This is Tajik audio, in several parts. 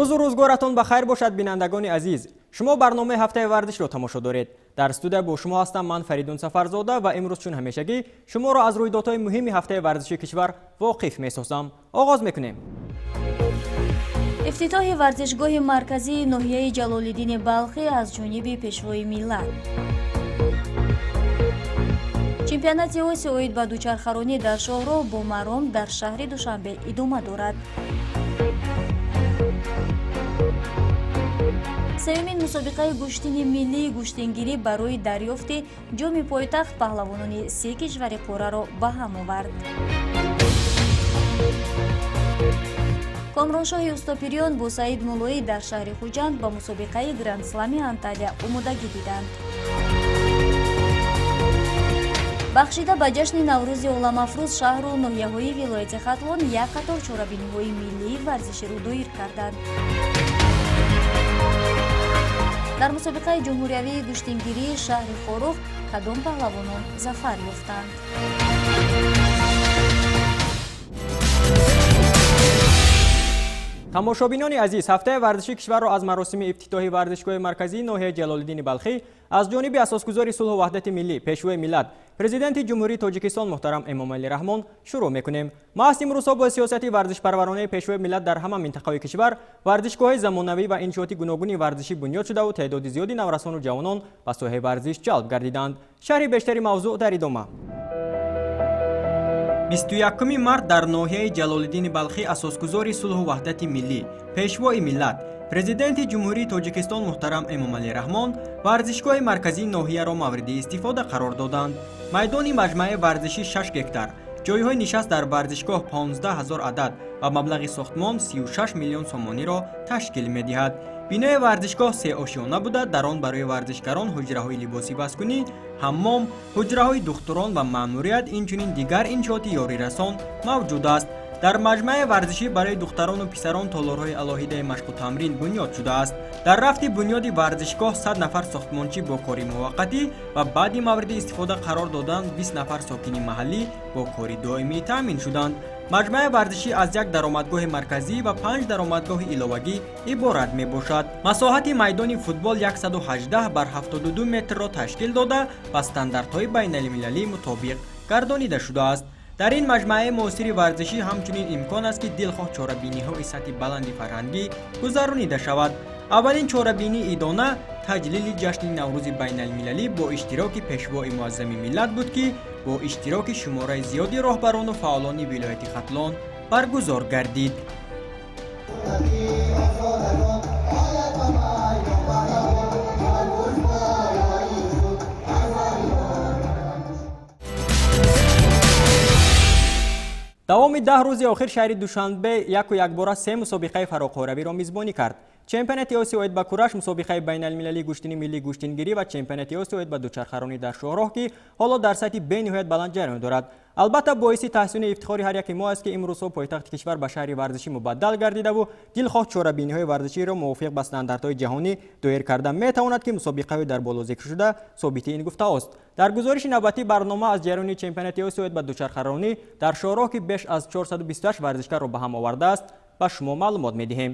Рӯзу рӯзгоратон ба хайр бошад, бинандагони азиз. Шумо барномаи ҳафтаи варзишро тамошо доред. Дар студия бо шумо ҳастам ман, Фаридун Сафарзода, ва имрӯз чун ҳамешагӣ шуморо аз рӯйдодҳои муҳими ҳафтаи варзиши кишвар воқиф месозам. Оғоз мекунем. Ифтитоҳи варзишгоҳи марказии ноҳияи Ҷалолиддини Балхӣ аз ҷониби Пешвои миллат. Чемпионати Осиё оид ба дучархаронӣ дар шоҳроҳ бо маром дар шаҳри Душанбе идома дорад. Сеюмин мусобиқаи гӯштини миллии гӯштингирӣ барои дарёфти ҷоми пойтахт паҳлавонони се кишвари қораро ба ҳам овард. Комроншоҳи Устопириён бо Саид Муллоӣ дар шаҳри Хуҷанд ба мусобиқаи Грандслами Анталия омодагӣ диданд. Бахшида ба ҷашни Наврӯзи оламафрӯз шаҳру ноҳияҳои вилояти Хатлон як қатор чорабиниҳои миллии варзиширо доир карданд. Дар мусобиқаи ҷумҳуриявии гӯштингирии шаҳри Хоруғ кадом паҳлавонон зафар ёфтанд? Тамошобинони азиз, ҳафтаи варзиши кишварро аз маросими ифтитоҳи варзишгоҳи марказии ноҳияи Ҷалолиддини Балхӣ аз ҷониби асосгузори сулҳу ваҳдати миллӣ, Пешвои миллат, Президенти Ҷумҳурии Тоҷикистон муҳтарам Эмомалӣ Раҳмон шурӯъ мекунем. Маҳз имрӯзҳо бо сиёсати варзишпарваронаи Пешвои миллат дар ҳама минтақаҳои кишвар варзишгоҳҳои замонавӣ ва иншооти гуногуни варзишӣ бунёд шудаву теъдоди зиёди наврасону ҷавонон ба соҳаи варзиш ҷалб гардиданд. Шарҳи бештари мавзӯъ дар идома. 21 март дар ноҳияи Ҷалолиддини Балхӣ асосгузори сулҳу ваҳдати миллӣ, Пешвои миллат, Президенти Ҷумҳурии Тоҷикистон муҳтарам Эмомалӣ Раҳмон варзишгоҳи марказии ноҳияро мавриди истифода қарор доданд. Майдони маҷмӯаи варзишӣ 6 гектар, ҷойҳои нишаст дар варзишгоҳ 15 ҳазор адад ва маблағи сохтмон 36 миллион сомониро ташкил медиҳад. Бинои варзишгоҳ сеошёна буда, дар он барои варзишгарон ҳуҷраҳои либосивазкунӣ, ҳаммом, ҳуҷраҳои духтурон ва маъмурият, инчунин дигар иншооти ёрирасон мавҷуд аст. Дар маҷмӯаи варзишӣ барои духтарону писарон толорҳои алоҳидаи машқу тамрин бунёд шудааст. Дар рафти бунёди варзишгоҳ 100 нафар сохтмончӣ бо кори муваққатӣ ва баъди мавриди истифода қарор додан 20 нафар сокини маҳаллӣ бо кори доимӣ таъмин шуданд. Маҷмӯаи варзишӣ аз як даромадгоҳи марказӣ ва панҷ даромадгоҳи иловагӣ иборат мебошад. Масоҳати майдони футбол 118 бар 72 метрро ташкил дода, ба стандартҳои байналмилалӣ мутобиқ гардонида шудааст. Дар ин маҷмӯаи муосири варзишӣ ҳамчунин имкон аст, ки дилхоҳ чорабиниҳои сатҳи баланди фарҳангӣ гузаронида шавад. Аввалин чорабинии идона таҷлили ҷашни Наврӯзи байналмилалӣ бо иштироки Пешвои муаззами миллат буд, ки бо иштироки шумораи зиёди роҳбарону фаъолони вилояти Хатлон баргузор гардид. Давоми 10 рӯзи охир шаҳри Душанбе яку якбора се мусобиқаи фароқоравиро мизбонӣ кард: чемпионати Осиё оид ба кураш, мусобиқаи байналмилалии гӯштини миллии гӯштингирӣ ва чемпионати Осиё оид ба дучархаронӣ дар шоҳроҳ, ки ҳоло дар сатҳи бениҳоят баланд ҷараён дорад. Албатта, боиси таҳсину ифтихори ҳар яки мо аст, ки имрӯзҳо пойтахти кишвар ба шаҳри варзишӣ мубаддал гардидаву дилхоҳ чорабиниҳои варзиширо мувофиқ ба стандартҳои ҷаҳонӣ доир карда метавонад, ки мусобиқаҳои дар боло зикршуда собити ин гуфтаост. Дар гузориши навбатии барнома аз ҷараёни чемпионати Осиё оид ба дучархаронӣ дар шоҳроҳ, ки беш аз 428 варзишгарро ба ҳам овардааст, ба шумо маълумот медиҳем.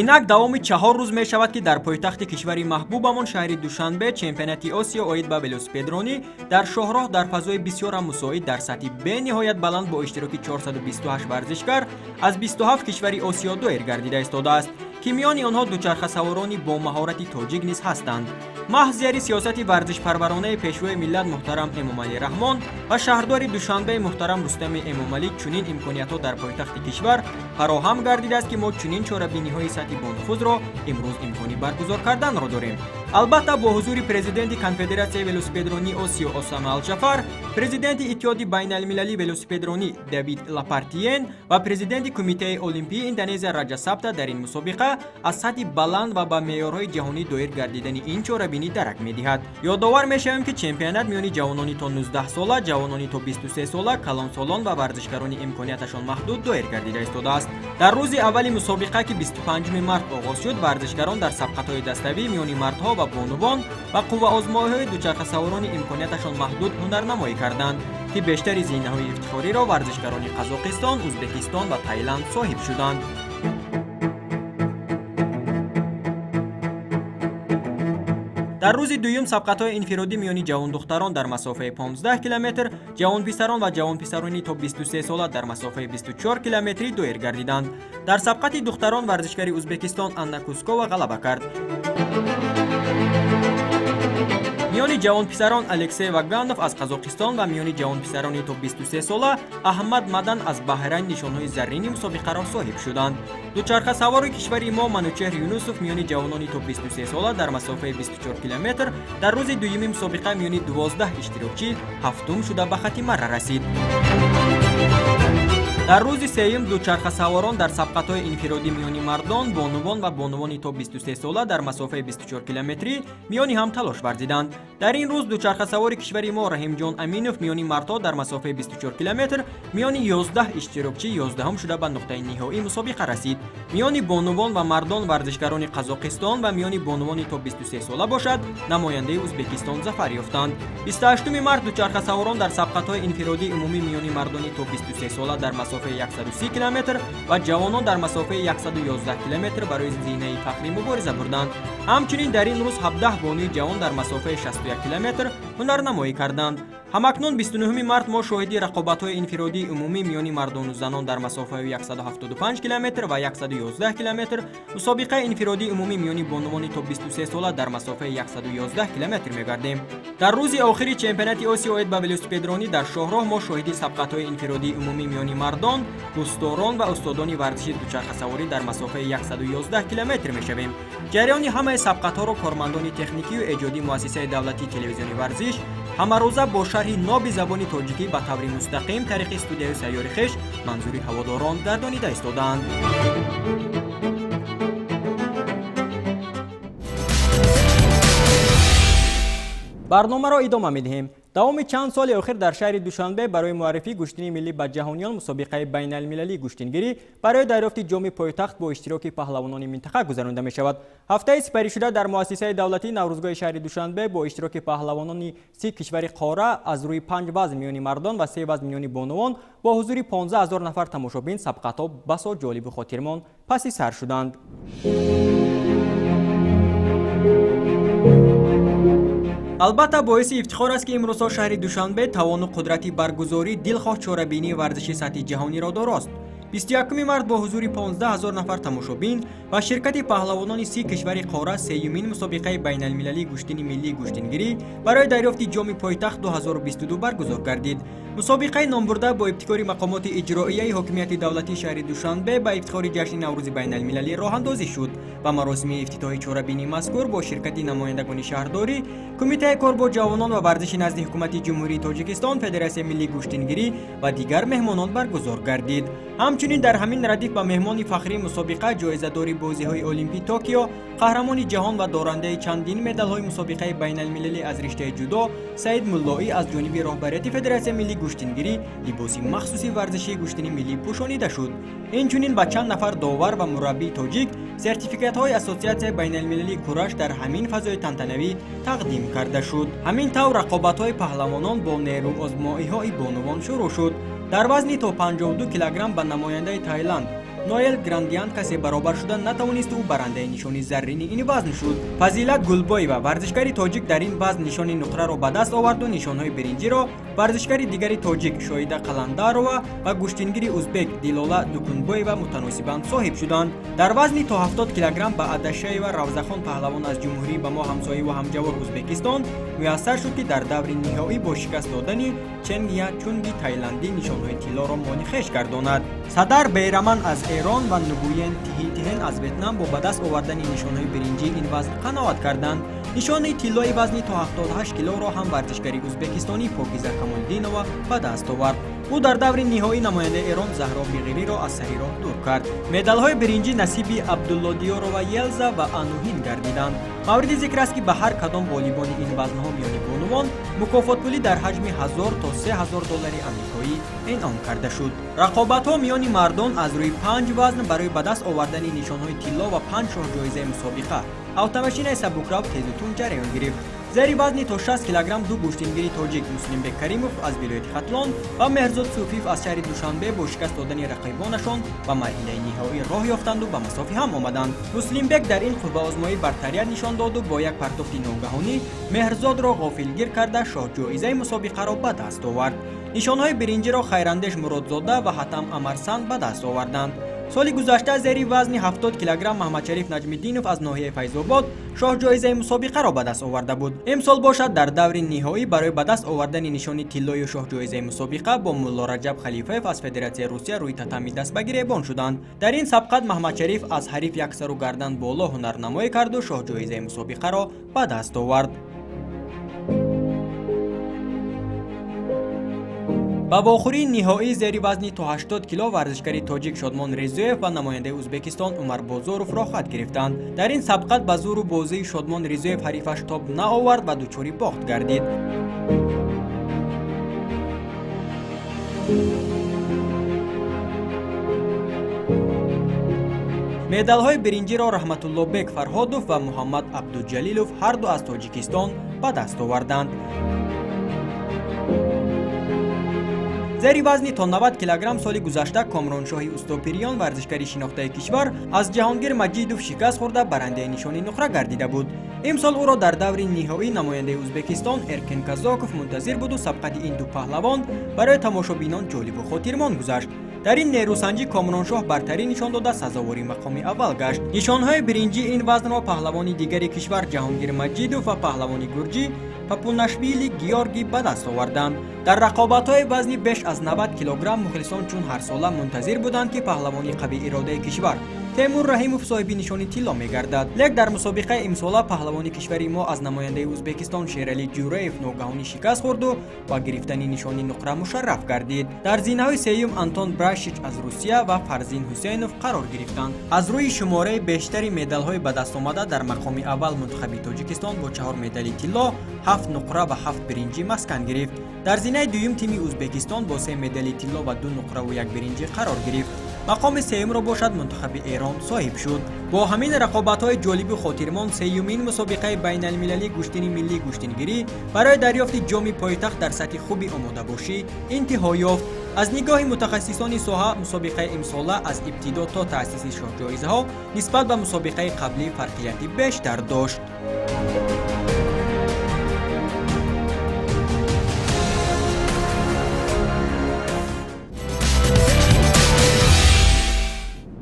Инак давоми 4 рӯз мешавад, ки дар пойтахти кишвари маҳбубамон, шаҳри Душанбе, чемпионати Осиё оид ба велосипедронӣ дар шоҳроҳ дар фазои бисёрам мусоид дар сатҳи бениҳоят баланд бо иштироки 428 варзишгар аз 27 кишвари Осиё доир гардида истодааст, ки миёни онҳо дучархасаворони бо маҳорати тоҷик низ ҳастанд. Маҳз зери сиёсати варзишпарваронаи Пешвои миллат муҳтарам Эмомалӣ Раҳмон ва шаҳрдори Душанбеи муҳтарам Рустами Эмомалӣ чунин имкониятҳо дар пойтахти кишвар фароҳам гардидааст, ки мо чунин чорабиниҳои сатҳи бонуфузро имрӯз имкони баргузор карданро дорем. Албатта, бо ҳузури президенти Конфедератсияи велосипедронии Осиё Осама Алҷафар, президенти Иттиҳоди байналмилалии велосипедронӣ Давид Лапартиен ва президенти Кумитаи олимпии Индонезия Раҷа Сабта дар ин мусобиқа аз сатҳи баланд ва ба меъёрҳои ҷаҳонӣ доир гардидани ин чорабинӣ Чорабинӣ дарак медиҳад. Ёдовар мешавем, ки чемпионат миёни ҷавонони то 19 сола, ҷавонони то 23 сола, калонсолон ва варзишгарони имконияташон маҳдуд доир гардида истодааст. Дар рӯзи аввали мусобиқа, ки 25 март оғоз шуд, варзишгарон дар сабқатҳои даставӣ миёни мардҳо ва бонувон ва қувваозмоиҳои дучархасаворонӣ имконияташон маҳдуд ҳунарнамоӣ карданд, ки бештари зинаҳои ифтихориро варзишгарони Қазоқистон, Ӯзбекистон ва Таиланд соҳиб шуданд. Дар рӯзи дуюм сабқатҳои инфиродӣ миёни ҷавондухтарон дар масофаи 15 километр, ҷавонписарон ва ҷавонписарони то 23 сола дар масофаи 24 километрӣ доир гардиданд. Дар сабқати духтарон варзишгари Ӯзбекистон Анна Кускова ғалаба кард. Миёни ҷавонписарон Алексей Ваганов аз Қазоқистон ва миёни ҷавонписарони то 23 сола Аҳмад Мадан аз Баҳрайн нишонҳои заррини мусобиқаро соҳиб шуданд. Дучархасавори кишвари мо Манучеҳр Юнусов миёни ҷавонони то 23 сола дар масофаи 24 километр дар рӯзи дуюми мусобиқа миёни 12 иштирокчӣ ҳафтум шуда ба хати марра расид. Дар рӯзи сеюм дучархасаворон дар сабқатҳои инфиродӣ миёни мардон, бонувон ва бонувони то 23 сола дар масофаи 24 километрӣ миёни ҳам талош варзиданд. Дар ин рӯз дучархасавори кишвари мо Раҳимҷон Аминов миёни мардҳо дар масофаи 24 километр миёни 11 иштирокчӣ 11-ум шуда ба нуқтаи ниҳоии мусобиқа расид. Миёни бонувон ва мардон варзишгарони Қазоқистон ва миёни бонувони то 23 сола бошад, намояндаи Ӯзбекистон зафар ёфтанд. 28 март дучархасаворон дар сабқатҳои инфиродии умумӣ миёни мардони то 23 сола дар масофаи 130 километр ва ҷавонон дар масофаи 111 километр барои зинаи фахрӣ мубориза бурданд. Ҳамчунин дар ин рӯз 17 бонуи ҷавон дар масофаи 61 километр ҳунарнамоӣ карданд. Ҳамакнун 29 март мо шоҳиди рақобатҳои инфиродии умумӣ миёни мардону занон дар масофаи 175 километр ва 111 километр, мусобиқаи инфиродии умумӣ миёни бонувони то 23 сола дар масофаи 111 километр мегардем. Дар рӯзи охири чемпионати Осиё оид ба велосипедронӣ дар шоҳроҳ мо шоҳиди сабқатҳои инфиродии умумӣ миёни мардон, дӯстдорон ва устодони варзиши дучархасаворӣ дар масофаи 111 километр мешавем. Ҷараёни ҳамаи сабқатҳоро кормандони техникию эҷодии муассисаи давлатии телевизиони варзиш ҳамарӯза бо шарҳи ноби забони тоҷикӣ ба таври мустақим тариқи студияи сайёри хеш манзури ҳаводорон гардонида истодаанд. Барномаро идома медиҳем. Давоми чанд соли охир дар шаҳри Душанбе барои муаррифии гӯштини миллӣ ба ҷаҳониён мусобиқаи байналмилалии гӯштингирӣ барои дарёфти ҷоми пойтахт бо иштироки паҳлавонони минтақа гузаронида мешавад. Ҳафтаи сипаришуда дар муассисаи давлатии Наврӯзгоҳи шаҳри Душанбе бо иштироки паҳлавонони 30 кишвари қора аз рӯи 5 вазн миёни мардон ва 3 вазн миёни бонувон бо ҳузури 15 000 нафар тамошобин сабқатҳо басо ҷолибу хотирмон паси сар шуданд. Албатта, боиси ифтихор аст, ки имрӯзҳо шаҳри Душанбе тавону қудрати баргузории дилхоҳ чорабинии варзиши сатҳи ҷаҳониро дорост. 21 март бо ҳузури 15 000 нафар тамошобин ва ширкати паҳлавонони 30 кишвари қора сеюмин мусобиқаи байналмилалии гӯштини миллии гӯштингирӣ барои дарёфти ҷоми пойтахт 2022 баргузор гардид. Мусобиқаи номбурда бо ибтикори мақомоти иҷроияи ҳокимияти давлатии шаҳри Душанбе ба ифтихори ҷашни Наврӯзи байналмилалӣ роҳандозӣ шуд ва маросими ифтитоҳи чорабинии мазкур бо ширкати намояндагони шаҳрдорӣ, Кумитаи кор бо ҷавонон ва варзиши назди ҳукумати Ҷумҳурии Тоҷикистон, Федератсияи миллии гӯштингирӣ ва дигар меҳмонон баргузор гардид. Ҳамчунин дар ҳамин радиф ба меҳмони фахрии мусобиқа, ҷоизадори бозиҳои Олимпи Токио, қаҳрамони ҷаҳон ва дорандаи чандин медалҳои мусобиқаи байналмилалӣ аз риштаи ҷудо Саид Муллоӣ аз ҷониби роҳбарияти Федератсияи миллии гӯштингирӣ либоси махсуси варзишии гӯштини миллӣ пӯшонида шуд. Инчунин ба чанд нафар довар ва мураббии тоҷик сертификатҳои Ассотсиатсияи байналмилалии кураш дар ҳамин фазои тантанавӣ тақдим карда шуд. Ҳамин тавр рақобатҳои паҳлавонон бо нерӯозмоиҳои бонувон шурӯъ шуд. Дар вазни то 52 килограмм ба намояндаи Таиланд Ноэл Грандиан касе баробар шуда натавонисту ӯ барандаи нишони заррини ин вазн шуд. Фазилат Гулбоева, варзишгари тоҷик, дар ин вазн нишони нуқраро ба даст оварду нишонҳои биринҷиро варзишгари дигари тоҷик Шоида Қаландарова ва гӯштингири узбек Дилола Дукунбоева мутаносибан соҳиб шуданд. Дар вазни то 70 килограмм ба Адашаева Равзахон паҳлавон аз ҷумҳурии ба мо ҳамсоя ва ҳамҷавор Ӯзбекистон муяссар шуд, ки дар даври ниҳоӣ бо шикаст додани Ченгя Чунги тайландӣ нишонҳои тиллоро моли хеш гардонад. Садар Бейраман аз Эрон ва Нугуен Тиҳитиҳен аз Ветнам бо ба даст овардани нишонҳои биринҷии ин вазн қаноат карданд. Нишони тиллои вазни то 78 килоро ҳам варзишгари ӯзбекистонӣ Покиза Камолиддинова ба даст овард. Ӯ дар даври ниҳоӣ намояндаи Эрон Заҳро Биғириро аз сари роҳ дур кард. Медалҳои биринҷӣ насиби Абдуллодиёрова Елза ва Ануҳин гардиданд. Мавриди зикр аст, ки ба ҳар кадом ғолибони ин вазнҳо миёни бонувон мукофотпулӣ дар ҳаҷми 1000 то 3000 доллари амрикоӣ инъом карда шуд. Рақобатҳо миёни мардон аз рӯи 5 вазн барои ба даст овардани нишонҳои тилло ва 5 шоҳҷоизаи мусобиқа автомашинаи сабукрав тезу тунд ҷараён гирифт. Зери вазни то 60 килограмм ду гӯштингири тоҷик Муслимбек Каримов аз вилояти Хатлон ва Меҳрзод Суфиев аз шаҳри Душанбе бо шикаст додани рақибонашон ба марҳилаи ниҳоӣ роҳ ёфтанду ба масофи ҳам омаданд. Муслимбек дар ин қувваозмоӣ бартарият нишон доду бо як партофти ногаҳонӣ Меҳрзодро ғофилгир карда шоҳҷоизаи мусобиқаро ба даст овард. Нишонҳои биринҷиро Хайрандеш Муродзода ва Ҳатам Амарсанд ба даст оварданд. Соли гузашта зери вазни 70 килограмм Маҳмадшариф Наҷмиддинов аз ноҳияи Файзобод шоҳҷоизаи мусобиқаро ба даст оварда буд. Имсол бошад дар даври ниҳоӣ барои ба даст овардани нишони тиллою шоҳҷоизаи мусобиқа бо Мулло Раҷаб Халифаев аз Федератсияи Русия рӯи татами даст ба гиребон шуданд. Дар ин сабқат Маҳмадшариф аз ҳариф як сару гардан боло ҳунарнамоӣ карду шоҳҷоизаи мусобиқаро ба даст овард. Ба вохӯрии ниҳоӣ зери вазни то 80 кило варзишгари тоҷик Шодмон Ризоев ва намояндаи Ӯзбекистон Умар Бозоров роҳхат гирифтанд. Дар ин сабқат ба зӯру бозии Шодмон Ризоев ҳарифаш тоб наовард ва дучори бохт гардид. Медалҳои биринҷиро Раҳматуллобек Фарҳодов ва Муҳаммад Абдуҷалилов ҳарду аз Тоҷикистон ба даст оварданд. Зери вазни то 90 килограмм соли гузашта Комроншоҳи Устопириён варзишгари шинохтаи кишвар аз Ҷаҳонгир Маҷидов шикаст хӯрда барандаи нишони нуқра гардида буд. Имсол ӯро дар даври ниҳоӣ намояндаи Ӯзбекистон Эркин Казоков мунтазир буду сабқати ин ду паҳлавон барои тамошобинон ҷолибу хотирмон гузашт. Дар ин нерӯсанҷӣ Комроншоҳ бартарӣ нишон дода сазовори мақоми аввал гашт. Нишонҳои биринҷӣ ин вазнро паҳлавони дигари кишвар Ҷаҳонгир Маҷидов ва паҳлавони гурҷӣ Папунашвили Георгий ба даст оварданд. Дар рақобатҳои вазни беш аз 90 килограмм мухлисон чун ҳарсола мунтазир буданд, ки паҳлавони қавииродаи кишвар Темур Раҳимов соҳиби нишони тилло мегардад. Лек дар мусобиқаи имсола паҳлавони кишвари мо аз намояндаи Ӯзбекистон Шерали Ҷураев ногаҳонӣ шикаст хӯрду ба гирифтани нишони нуқра мушарраф гардид. Дар зинаҳои сеюм Антон Брашич аз Русия ва Фарзин Ҳусейнов қарор гирифтанд. Аз рӯи шумораи бештари медалҳои ба даст омада дар мақоми аввал мунтахаби Тоҷикистон бо 4 медали тилло, 7 нуқра ва 7 биринҷӣ маскан гирифт. Дар зинаи дуюм тими Ӯзбекистон бо 3 медали тилло ва 2 нуқраву 1 биринҷӣ қарор гирифт. Мақоми сеюмро бошад мунтахаби Эрон соҳиб шуд. Бо ҳамин рақобатҳои ҷолибу хотирмон сеюмин мусобиқаи байналмилалии гӯштини миллии гӯштингирӣ барои дарёфти ҷоми пойтахт дар сатҳи хуби омодабошӣ интиҳо ёфт. Аз нигоҳи мутахассисони соҳа мусобиқаи имсола аз ибтидо то таъсиси шоҳҷоизаҳо нисбат ба мусобиқаи қаблӣ фарқияти бештар дошт.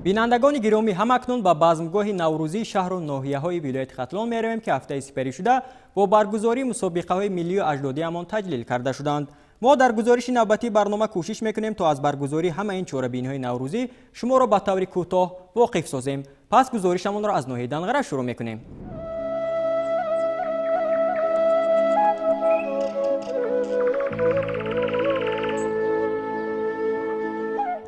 Бинандагони гиромӣ, ҳамакнун ба базмгоҳи наврӯзии шаҳру ноҳияҳои вилояти Хатлон меравем, ки ҳафтаи сипаришуда бо баргузории мусобиқаҳои миллию аҷдодиамон таҷлил карда шуданд. Мо дар гузориши навбатии барнома кӯшиш мекунем, то аз баргузории ҳама ин чорабиниҳои наврӯзӣ шуморо ба таври кӯтоҳ воқиф созем. Пас гузоришамонро аз ноҳияи Данғара шурӯъ мекунем.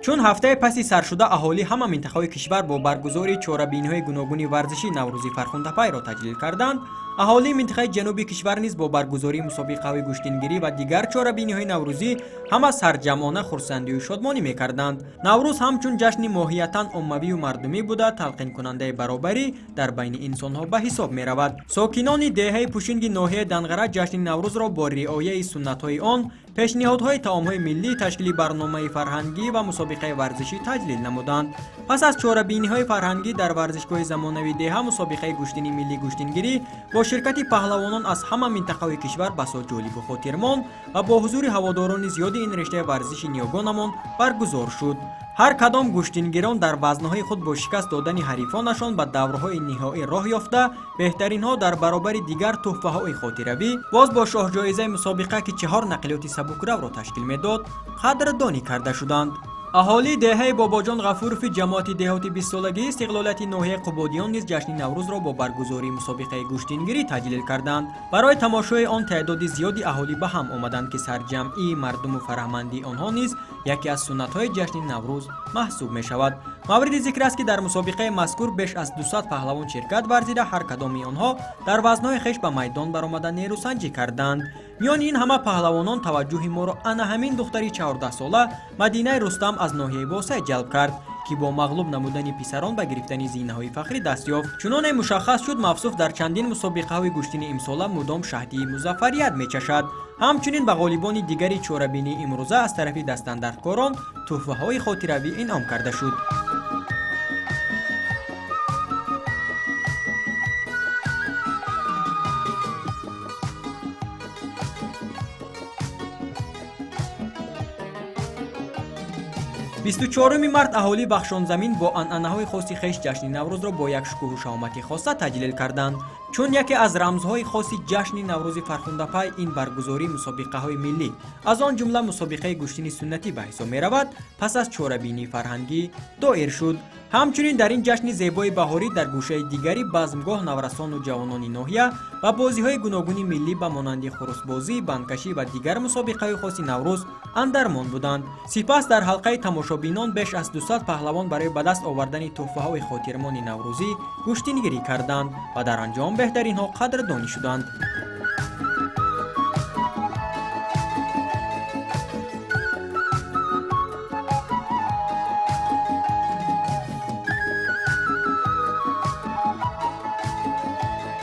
Чун ҳафтаи паси саршуда аҳолӣ ҳама минтақаҳои кишвар бо баргузории чорабиниҳои гуногуни варзишӣ наврӯзи фархундапайро таҷлил карданд, аҳолии минтақаи ҷануби кишвар низ бо баргузории мусобиқаҳои гӯштингирӣ ва дигар чорабиниҳои наврӯзӣ ҳама сарҷамъона хурсандию шодмонӣ мекарданд. Наврӯз ҳамчун ҷашни моҳиятан оммавию мардумӣ буда, талқинкунандаи баробарӣ дар байни инсонҳо ба ҳисоб меравад. Сокинони деҳаи Пушинги ноҳияи Данғара ҷашни Наврӯзро бо риояи суннатҳои он, пешниҳодҳои таомҳои миллӣ, ташкили барномаи фарҳангӣ ва мусобиқаи варзишӣ таҷлил намуданд. Пас аз чорабиниҳои фарҳангӣ дар варзишгоҳи замонавии деҳа мусобиқаи гӯштини миллии гӯштингирӣ бо ширкати паҳлавонон аз ҳама минтақаҳои кишвар басо ҷолибу хотирмон ва бо ҳузури ҳаводорони зиёди ин риштаи варзиши ниёгонамон баргузор шуд. Ҳар кадом гӯштингирон дар вазнҳои худ бо шикаст додани ҳарифонашон ба даврҳои ниҳоӣ роҳ ёфта, беҳтаринҳо дар баробари дигар тӯҳфаҳои хотиравӣ боз бо шоҳҷоизаи мусобиқа, ки 4 нақлиёти сабукравро ташкил медод, қадрдонӣ карда шуданд. Аҳолии деҳаи Бобоҷон Ғафурови ҷамоати деҳоти 20-солагии истиқлолияти ноҳияи Қубодиён низ ҷашни Наврӯзро бо баргузории мусобиқаи гӯштингирӣ таҷлил карданд. Барои тамошои он теъдоди зиёди аҳолӣ ба ҳам омаданд, ки сарҷамъии мардуму фараҳмандии онҳо низ яке аз суннатҳои ҷашни Наврӯз маҳсуб мешавад. Мавриди зикр аст, ки дар мусобиқаи мазкур беш аз 200 паҳлавон ширкат варзида, ҳар кадоми онҳо дар вазнҳои хеш ба майдон баромада нерӯсанҷӣ карданд. Миёни ин ҳама паҳлавонон таваҷҷӯҳи моро ана ҳамин духтари 14-сола Мадинаи Рустам аз ноҳияи Босай ҷалб кард, ки бо мағлуб намудани писарон ба гирифтани зинаҳои фахрӣ даст ёфт. Чуноне мушаххас шуд, мавсуф дар чандин мусобиқаҳои гӯштини имсола мудом шаҳдии музаффарият мечашад. Ҳамчунин ба ғолибони дигари чорабинии имрӯза аз тарафи дастандаркорон тӯҳфаҳои хотиравӣ инъом карда шуд. 24 март аҳолии Бахшонзамин бо анъанаҳои хоси хеш ҷашни Наврӯзро бо як шукӯҳу шаҳомати хоса таҷлил карданд. Чун яке аз рамзҳои хоси ҷашни Наврӯзи фархундапай ин баргузории мусобиқаҳои миллӣ, аз он ҷумла мусобиқаи гӯштини суннатӣ ба ҳисоб меравад, пас аз чорабинии фарҳангӣ доир шуд. Ҳамчунин дар ин ҷашни зебои баҳорӣ дар гӯшаи дигари базмгоҳ наврасону ҷавонони ноҳия ва бозиҳои гуногуни миллӣ ба монанди хурусбозӣ, бандкашӣ ва дигар мусобиқаҳои хоси Наврӯз андармон буданд. Сипас дар ҳалқаи тамошобинон беш аз 200 паҳлавон барои ба даст овардани тӯҳфаҳои хотирмони наврӯзӣ гӯштингирӣ карданд ва дар анҷом беҳтаринҳо қадрдонӣ шуданд.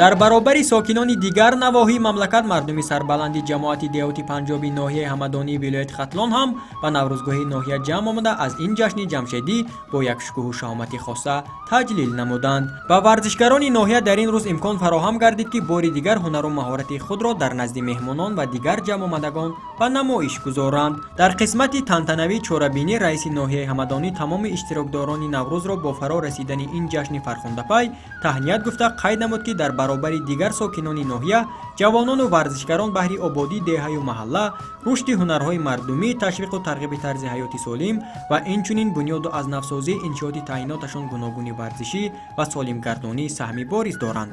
Дар баробари сокинони дигар навоҳии мамлакат мардуми сарбаланди ҷамоати деҳоти Панҷоби ноҳияи Ҳамадонии вилояти Хатлон ҳам ба наврӯзгоҳи ноҳия ҷамъ омада аз ин ҷашни ҷамшедӣ бо як шукӯҳу шаҳомати хоса таҷлил намуданд. Ба варзишгарони ноҳия дар ин рӯз имкон фароҳам гардид, ки бори дигар ҳунару маҳорати худро дар назди меҳмонон ва дигар ҷамъомадагон ба намоиш гузоранд. Дар қисмати тантанавии чорабинӣ раиси ноҳияи Ҳамадонӣ тамоми иштирокдорони Наврӯзро бо фаро расидани ин ҷашни фархундапай таҳният гуфта қайд намуд, ки дар баробари дигар сокинони ноҳия ҷавонону варзишгарон баҳри ободии деҳаю маҳалла, рушди ҳунарҳои мардумӣ, ташвиқу тарғиби тарзи ҳаёти солим ва инчунин бунёду аз навсозии иншооти таъиноташон гуногуни варзишӣ ва солимгардонӣ саҳми бориз доранд.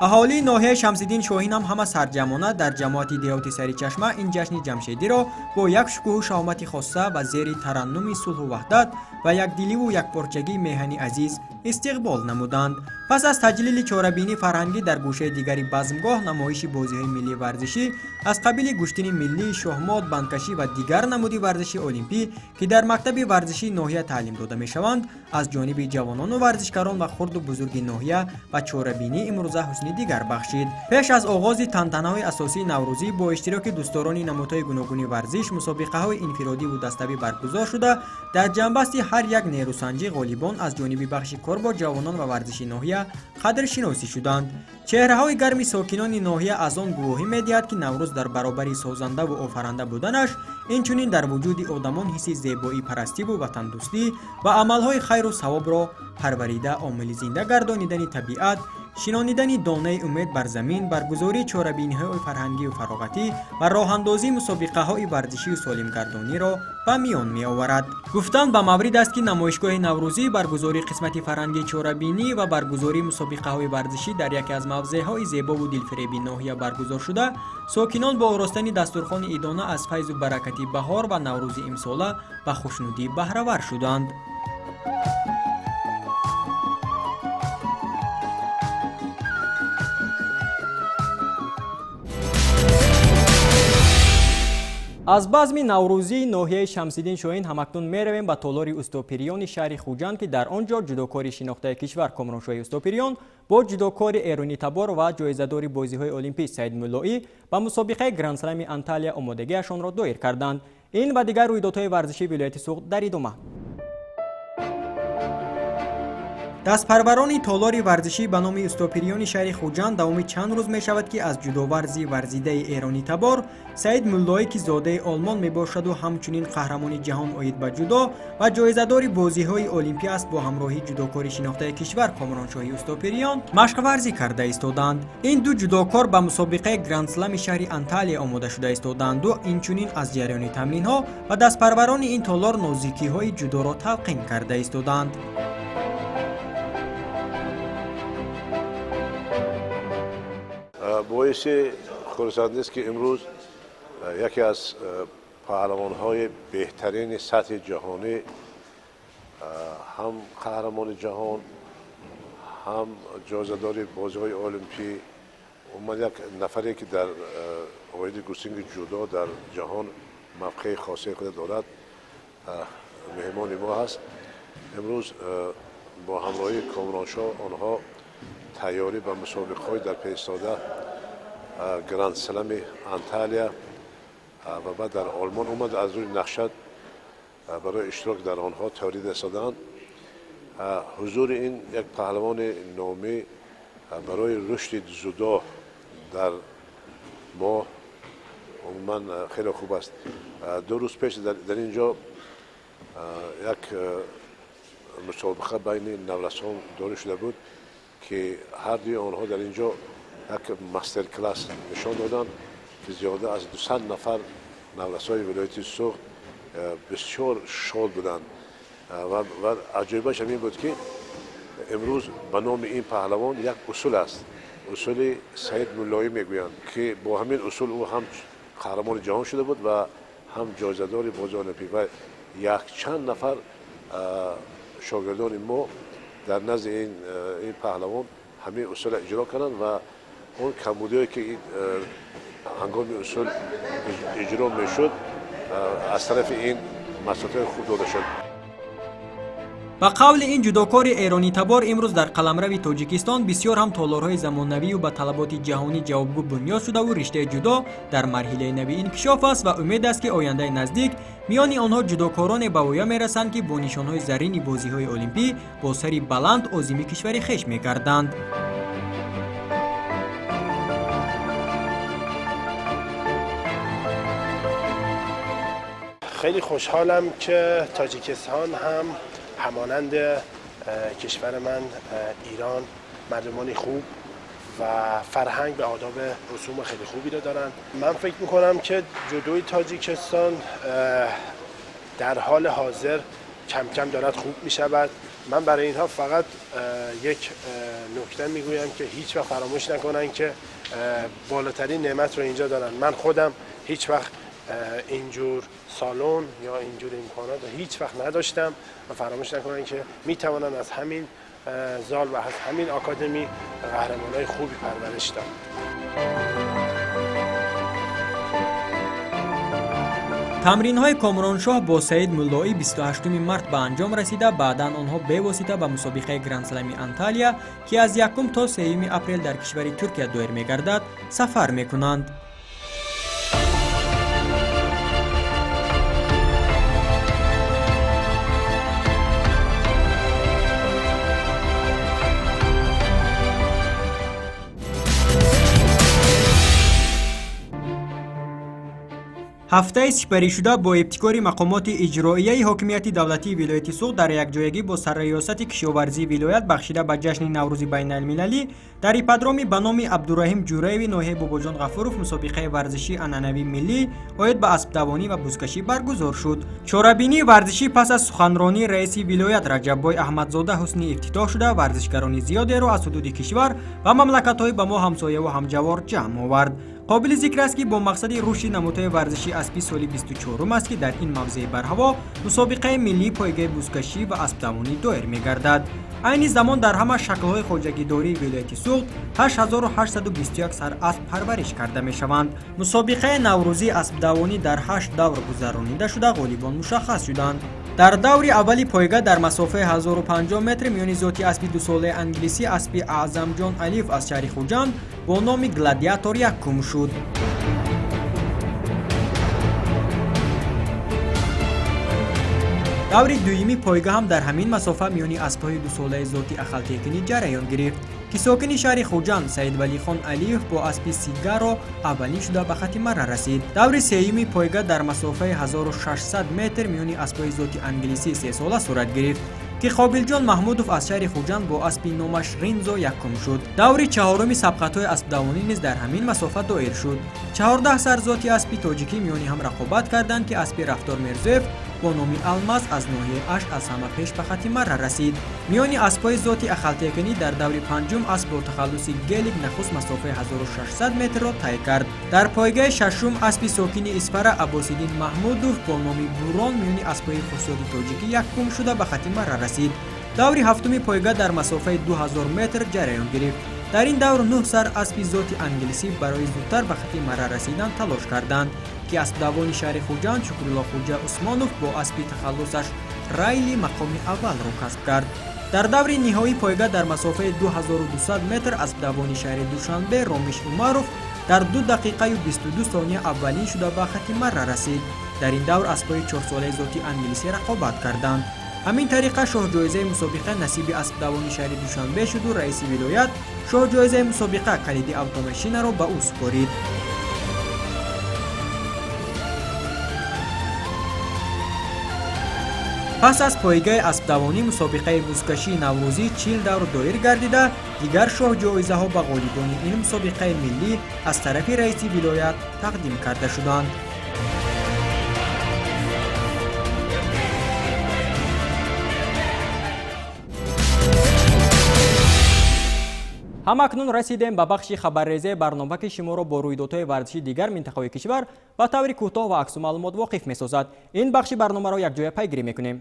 Аҳолии ноҳияи Шамсиддин Шоҳин ҳам ҳама сарҷамъона дар ҷамоати деҳоти Саричашма ин ҷашни ҷамшедиро бо як шукӯҳу шаҳомати хоса ва зери тараннуми сулҳу ваҳдат ва якдиливу якпорчагии меҳани азиз истиқбол намуданд. Пас аз таҷлили чорабинии фарҳангӣ дар гӯшаи дигари базмгоҳ намоиши бозиҳои миллии варзишӣ аз қабили гӯштини миллӣ, шоҳмот, бандкашӣ ва дигар намуди варзиши олимпӣ, ки дар мактаби варзишии ноҳия таълим дода мешаванд, аз ҷониби ҷавонону варзишкарон ва хурду бузурги ноҳия ба чорабинии имрӯза ҳусни дигар бахшид. Пеш аз оғози тантанаҳои асосии наврӯзӣ бо иштироки дӯстдорони намудҳои гуногуни варзиш мусобиқаҳои инфиродиву даставӣ баргузор шуда, дар ҷамъбасти ҳар як нерӯсанҷӣ ғолибон аз ҷониби бахши кор бо ҷавонон ва варзиши ноҳия қадршиносӣ шуданд. Чеҳраҳои гарми сокинони ноҳия аз он гувоҳӣ медиҳад, ки Наврӯз дар баробари созандаву офаранда буданаш инчунин дар вуҷуди одамон ҳисси зебоипарастиву ватандӯстӣ ва амалҳои хайру савобро парварида, омили зинда гардонидани табиат, шинонидани донаи умед бар замин, баргузории чорабиниҳои фарҳангию фароғатӣ ва роҳандозии мусобиқаҳои варзишию солимгардониро ба миён меоварад. Гуфтан ба маврид аст, ки намоишгоҳи наврӯзӣ, баргузории қисмати фарҳангии чорабинӣ ва баргузории мусобиқаҳои варзишӣ дар яке аз мавзеъҳои зебову дилфиреби ноҳия баргузор шуда, сокинон бо оростани дастурхони идона аз файзу баракати баҳор ва наврӯзи имсола ба хушнудӣ баҳравар шуданд. Аз базми наврӯзии ноҳияи Шамсиддин Шоҳин ҳамакнун меравем ба толори устопириёни шаҳри Хуҷанд, ки дар он ҷо ҷудокори шинохтаи кишвар Комроншоҳи Устопириён бо ҷудокори эронитабор ва ҷоизадори бозиҳои олимпӣ Саид Муллоӣ ба мусобиқаи грандслами Анталия омодагиашонро доир карданд. Ин ва дигар рӯйдодҳои варзишии вилояти Суғд дар идома. Дастпарварони толори варзишӣ ба номи устопириёни шаҳри Хуҷанд давоми чанд рӯз мешавад, ки аз ҷудоварзи варзидаи эронитабор Саид Муллоӣ, ки зодаи Олмон мебошаду ҳамчунин қаҳрамони ҷаҳон оид ба ҷудо ва ҷоизадори бозиҳои олимпӣ аст, бо ҳамроҳии ҷудокори шинохтаи кишвар Комроншоҳи устопириён машқварзӣ карда истоданд. Ин ду ҷудокор ба мусобиқаи грандслами шаҳри Анталия омода шуда истоданду инчунин аз ҷараёни тамринҳо ба дастпарварони ин толор нозикиҳои ҷудоро талқин карда истоданд. Боиси хурсандист, ки имрӯз яке аз паҳлавонҳои беҳтарини сатҳи ҷаҳонӣ, ҳам қаҳрамони ҷаҳон, ҳам ҷоизадори бозиҳои олимпӣ, умуман як нафаре, ки дар оиди гӯстинги ҷудо дар ҷаҳон мавқеи хосаи худа дорад, меҳмони мо ҳаст. Имрӯз бо ҳамроҳии Комроншоҳ онҳо тайёрӣ ба мусобиқаҳои дар пешистода грандслами Анталия ва баъд дар Олмон омад, аз рӯи нақша барои иштирок дар онҳо тайёрӣ расоданд. Ҳузури ин як паҳлавони номӣ барои рушди ҷудо дар мо умуман хеле хуб аст. 2 рӯз пеш дар ин ҷо як мусобиқа байни наврасон дорӣ шуда буд, ки ҳар дуи онҳо дар ин ҷо як мастер-класс нишон доданд, ки зиёда аз 200 нафар наврасои вилояти Суғд бисёр шод буданд. Ва аҷоибаш ҳамин буд, ки имрӯз ба номи ин паҳлавон як усул аст, усули Саид Муллоӣ мегӯянд, ки бо ҳамин усул ӯ ҳам қаҳрамони ҷаҳон шуда буд ва ҳам ҷоизадори бозии олимпӣ. Ва якчанд нафар шогирдони мо дар назди ин паҳлавон ҳамин усулро иҷро карданд ва он камбудиҳое, ки ҳангоми усул иҷро мешуд, аз тарафи ин маслиҳатҳои хуб дода шуд. Ба қавли ин ҷудокори эронитабор, имрӯз дар қаламрави Тоҷикистон бисёр ҳам толорҳои замонавию ба талаботи ҷаҳонӣ ҷавобгӯ бунёд шудаву риштаи ҷудо дар марҳилаи нави инкишоф аст ва умед аст, ки ояндаи наздик миёни онҳо ҷудокороне ба воя мерасанд, ки бо нишонҳои заррини бозиҳои олимпӣ бо сари баланд озими кишвари хеш мегарданд. خیلی خوشحالم که تاجیکستان هم همانند کشور من ایران مردمانی خوب و فرهنگ به آداب رسوم خیلی خوبی رو دارن. من فکر میکنم که جودوی تاجیکستان در حال حاضر کم کم دارد خوب میشود. من برای اینها فقط یک نکته میگویم که هیچ وقت فراموش نکنن که بالاترین نعمت رو اینجا دارن. من خودم هیچ وقت اینجور سالن یا اینجور امکانات رو هیچ وقت نداشتم و فراموش نکنن که میتوانن از همین زال و از همین آکادمی قهرمانای خوبی پرورش داد. Тамринҳои Комроншоҳ бо Саид Муллоӣ 28 март ба анҷом расида, баъдан онҳо бевосита ба мусобиқаи грандслами Анталия, ки аз 1 то 3 апрел дар кишвари Туркия доир мегардад, сафар мекунанд. Ҳафтаи сипаришуда бо ибтикори мақомоти иҷроияи ҳокимияти давлатии вилояти Суғд дар якҷоягӣ бо сарриёсати кишоварзии вилоят бахшида ба ҷашни Наврӯзи байналмилалӣ дар ипподроми ба номи Абдураҳим Ҷураеви ноҳияи Бобоҷон Ғафуров мусобиқаи варзишии анъанавии миллӣ оид ба аспдавонӣ ва бузкашӣ баргузор шуд. Чорабинии варзишӣ пас аз суханронии раиси вилоят Раҷаббой Аҳмадзода ҳусни ифтитоҳ шуда, варзишгарони зиёдеро аз ҳудуди кишвар ва мамлакатҳои ба мо ҳамсояву ҳамҷавор ҷамъ овард. Қобили зикр аст, ки бо мақсади рушди намудҳои варзиши аспӣ соли 24 аст, ки дар ин мавзеи барҳаво мусобиқаи миллии пойгаи бузкашӣ ва аспдавонӣ доир мегардад. Айни замон дар ҳама шаклҳои хоҷагидории вилояти Суғд 8821 сар асп парвариш карда мешаванд. Мусобиқаи наврӯзии аспдавонӣ дар 8 давр гузаронида шуда, ғолибон мушаххас шуданд. Дар даври аввали пойга дар масофаи 1050 метр миёни зоти аспи дусолаи англисӣ аспи Аъзамҷон Алиев аз шаҳри Хуҷанд бо номи Гладиатор якум шуд. Даври дуюми пойга ҳам дар ҳамин масофа миёни аспҳои дусолаи зоти ахалтекинӣ ҷараён гирифт, ки сокини шаҳри Хуҷанд Саидвалихон Алиев бо аспи Сигаро аввалин шуда ба хати марра расид. Даври сеюми пойга дар масофаи 1600 метр миёни аспҳои зоти англисӣ сесола сурат гирифт, ки Қобилҷон Маҳмудов аз шаҳри Хуҷанд бо аспи номаш Ринзо якум шуд. Даври чаҳоруми сабқатҳои аспдавонӣ низ дар ҳамин масофа доир шуд. 14 сар зоти аспи тоҷикӣ миёни ҳам рақобат карданд, ки аспи Рафтор Мирзоев бо номи Алмаз аз ноҳияи Ашт аз ҳама пеш ба хати марра расид. Миёни аспҳои зоти ахалтекинӣ дар даври панҷум асп бо тахаллуси Гелик нахуст масофаи 1600 метрро тай кард. Дар пойгаи шашум аспи сокини Исфара Аббосиддин Маҳмудов бо номи Бурон миёни аспҳои хушзоти тоҷикӣ якум шуда ба хати марра расид. Даври ҳафтуми пойга дар масофаи 2000 метр ҷараён гирифт. Дар ин давр 9 сар аспи зоти англисӣ барои зудтар ба хати марра расидан талош карданд, ки аспдавони шаҳри Хуҷанд Шукрулло Хуҷа Усмонов бо аспи тахаллусаш Райли мақоми аввалро касб кард. Дар даври ниҳоии пойга дар масофаи 2200 метр аспдавони шаҳри Душанбе Ромиш Умаров дар 2 дақиқаю 22 сония аввалин шуда ба хати марра расид. Дар ин давр аспҳои чорсолаи зоти англисӣ рақобат карданд. Ҳамин тариқа шоҳҷоизаи мусобиқа насиби аспдавони шаҳри Душанбе шуду раиси вилоят шоҳҷоизаи мусобиқа калиди автомашинаро ба ӯ супорид. Пас аз пойгаи аспдавонӣ мусобиқаи бузкашии наврӯзӣ 40 давр доир гардида, дигар шоҳҷоизаҳо ба ғолибони ин мусобиқаи миллӣ аз тарафи раиси вилоят тақдим карда шуданд. Ҳамакнун расидем ба бахши хабаррезаи барнома, ки шуморо бо рӯйдодҳои варзиши дигар минтақаҳои кишвар ба таври кӯтоҳ ва аксу маълумот воқиф месозад. Ин бахши барномаро якҷоя пайгирӣ мекунем.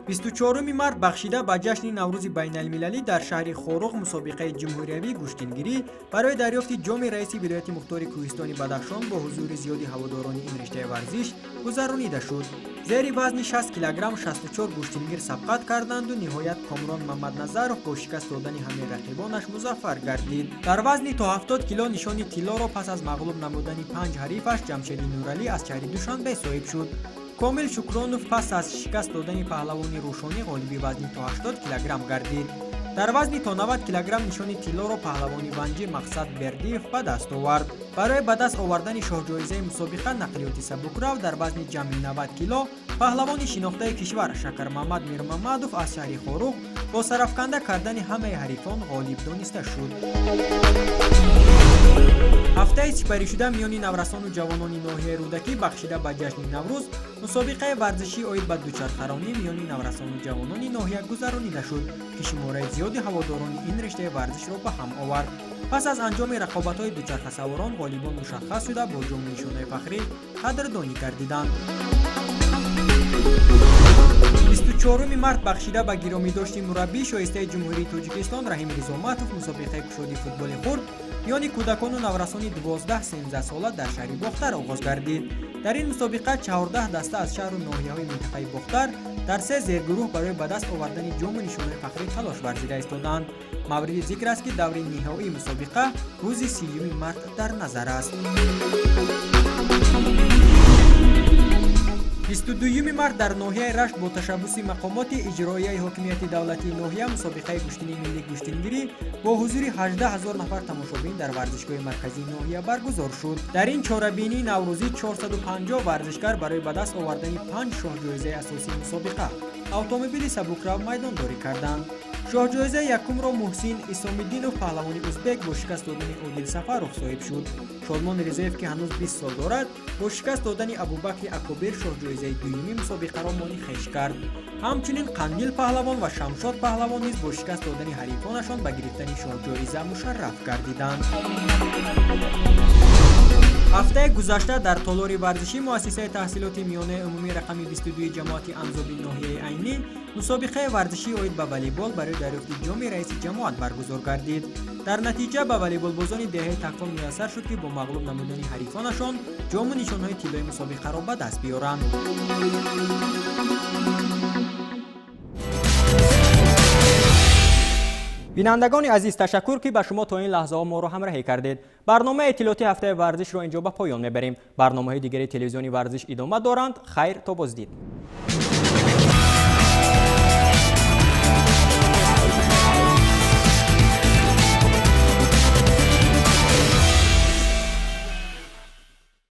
24 март бахшида ба ҷашни Наврӯзи байналмилалӣ дар шаҳри Хоруғ мусобиқаи ҷумҳуриявии гӯштингирӣ барои дарёфти ҷоми раиси вилояти мухтори кӯҳистони Бадахшон бо ҳузури зиёди ҳаводорони ин риштаи варзиш гузаронида шуд. Зери вазни 60 килограмм 64 гӯштингир сабқат карданду ниҳоят Комрон Мамадназаров бо шикаст додани ҳамаи рақибонаш музаффар гардид. Дар вазни то 70 кило нишони тиллоро пас аз мағлуб намудани 5 ҳарифаш Ҷамшеди Нуралӣ аз шаҳри Душанбе соҳиб шуд. Комил Шукронов пас аз шикаст додани паҳлавони Рӯшонӣ ғолиби вазни то 80 килограмм гардид. Дар вазни то 90 килограмм нишони тиллоро паҳлавони ванҷӣ Мақсад Бердиев ба даст овард. Барои ба даст овардани шоҳҷоизаи мусобиқа нақлиёти сабукрав дар вазни ҷамъи 90 кило паҳлавони шинохтаи кишвар Шакармамад Мирмамадов аз шаҳри Хоруғ бо сарафканда кардани ҳамаи ҳарифон ғолиб дониста шуд. Ҳафтаи сипаришуда миёни наврасону ҷавонони ноҳияи Рӯдакӣ бахшида ба ҷашни Наврӯз мусобиқаи варзишӣ оид ба дучархаронӣ миёни наврасону ҷавонони ноҳия гузаронида шуд, ки шумораи зиёди ҳаводорони ин риштаи варзишро ба ҳам овард. Пас аз анҷоми рақобатҳои дучархасаворон ғолибон мушаххас шуда бо ҷому нишонаи фахрӣ қадрдонӣ гардиданд. 24 март бахшида ба гиромидошти мураббии шоистаи Ҷумҳурии Тоҷикистон Раҳим Ризоматов мусобиқаи кушоди футболи хурд миёни кӯдакону наврасони 12-13 сола дар шаҳри Бохтар оғоз гардид. Дар ин мусобиқа 14 даста аз шаҳру ноҳияҳои минтақаи Бохтар дар се зергурӯҳ барои ба даст овардани ҷому нишонаи фахрӣ талош варзида истоданд. Мавриди зикр аст, ки даври ниҳоии мусобиқа рӯзи 30 март дар назар аст. 22 март дар ноҳияи Рашт бо ташаббуси мақомоти иҷроияи ҳокимияти давлатии ноҳия мусобиқаи гӯштини миллии гӯштингирӣ бо ҳузури 18 0 нафар тамошобин дар варзишгоҳи марказии ноҳия баргузор шуд. Дар ин чорабинии наврӯзӣ 450 варзишгар барои ба даст овардани 5 шоҳҷоизаи асосии мусобиқа автомобили сабукрав майдондорӣ карданд. Шоҳҷоизаи якумро Муҳсин Исомиддинов, паҳлавони узбек, бо шикаст додани Одил Сафаров соҳиб шуд. Шодмон Ризоев, ки ҳанӯз 20 сол дорад, бо шикаст додани Абубакри Акобир шоҳҷоизаи дуюми мусобиқаро мони хеш кард. Ҳамчунин Қандил паҳлавон ва Шамшод паҳлавон низ бо шикаст додани ҳарифонашон ба гирифтани шоҳҷоиза мушарраф гардиданд. Ҳафтаи гузашта дар толори варзишӣ муассисаи таҳсилоти миёнаи умумӣ рақами 22 ҷамоати Анзоби ноҳияи Айнӣ мусобиқаи варзишӣ оид ба волейбол барои дарёфти ҷоми раиси ҷамоат баргузор гардид. Дар натиҷа ба волейболбозони деҳаи Такфон муяссар шуд, ки бо мағлуб намудани ҳарифонашон ҷому нишонҳои тиллои мусобиқаро ба даст биёранд. Бинандагони азиз, ташаккур, ки ба шумо то ин лаҳзаҳо моро ҳамроҳӣ кардед. Барномаи иттилоотии ҳафтаи варзишро инҷо ба поён мебарем. Барномаҳои дигари телевизиони Варзиш идома доранд. Хайр, то боздид.